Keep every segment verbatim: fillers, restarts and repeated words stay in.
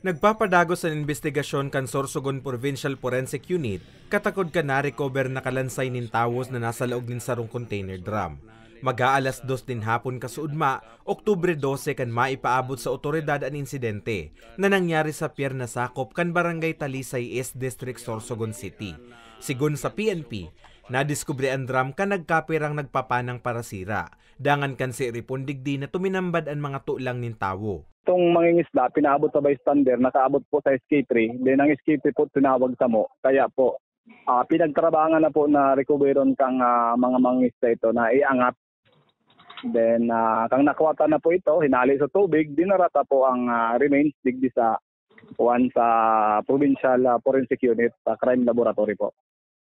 Nagpapadagos an imbestigasyon kan Sorsogon Provincial Forensic Unit katakod kan na-recover na kalansay nin tawo na nasa laog nin sarong container drum. Mag-aalas dos nin hapon kasuodma, Oktubre dose, kan maipaabot sa otoridad an insidente na nangyari sa pier na sakop kan Barangay Talisay East District, Sorsogon City. Sigon sa P N P, nadiskubre an drum kan nagkapirang nagpapanang parasira. Dangan kan siiripon digdi na tuminambad an mga tulang nin tawo. Itong mangingisda, pinaabot sa bystander, nakaabot po sa S K three. Then ang S K three po tinawag samo. Kaya po, ah, pinagtrabangan na po na recoveron kang, ah, mga mangingisda ito na iangat. Then, ah, kang nakwatan na po ito, hinali sa tubig, dinarata po ang, ah, remains digdi sa, kuwan, sa Provincial, ah, Forensic Unit, sa Crime Laboratory po.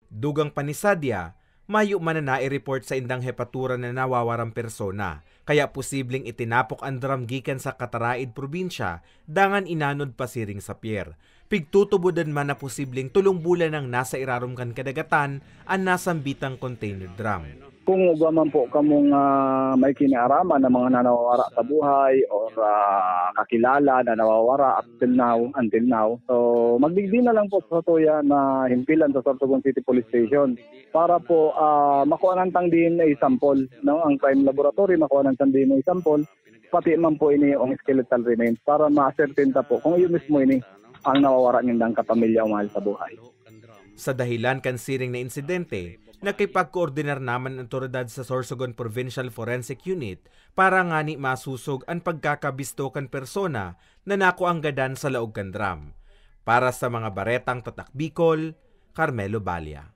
Dugang pa ni Sadia, mayo man na nai-report sa indang hepatura na nawawarang persona, kaya posibleng itinapok an drum gikan sa kataraid probinsya, dangan inanod pasiring sa pier. Pigtutubodan man na posibleng tolong bulan nang nasa irarom kan kadagatan an nasambitang container drum. Kung igwa man po kamong, ah, may kiniaraman na mga nanawawara sa buhay or, ah, kakilala na nawawara up till now, until now, so magdigdi na lang po sa tuya na himpilan sa Sorsogon City Police Station para po, ah, makuha nang tang D N A sample, no? Ang crime laboratory, makuha nang tang D N A sample, pati man po ini yung skeletal remains para ma-ascertain ta po kung iyo mismo ini ang nawawara nindang kapamilya o mahal sa buhay. Sa dahilan kan siring na insidente, nakipagkoordinar naman an otoridad sa Sorsogon Provincial Forensic Unit para ngani masosog an pagkakabisto kan persona na nakuang gadan sa laog kan drum. Para sa mga baretang Tatak Bicol, Carmelo Balia.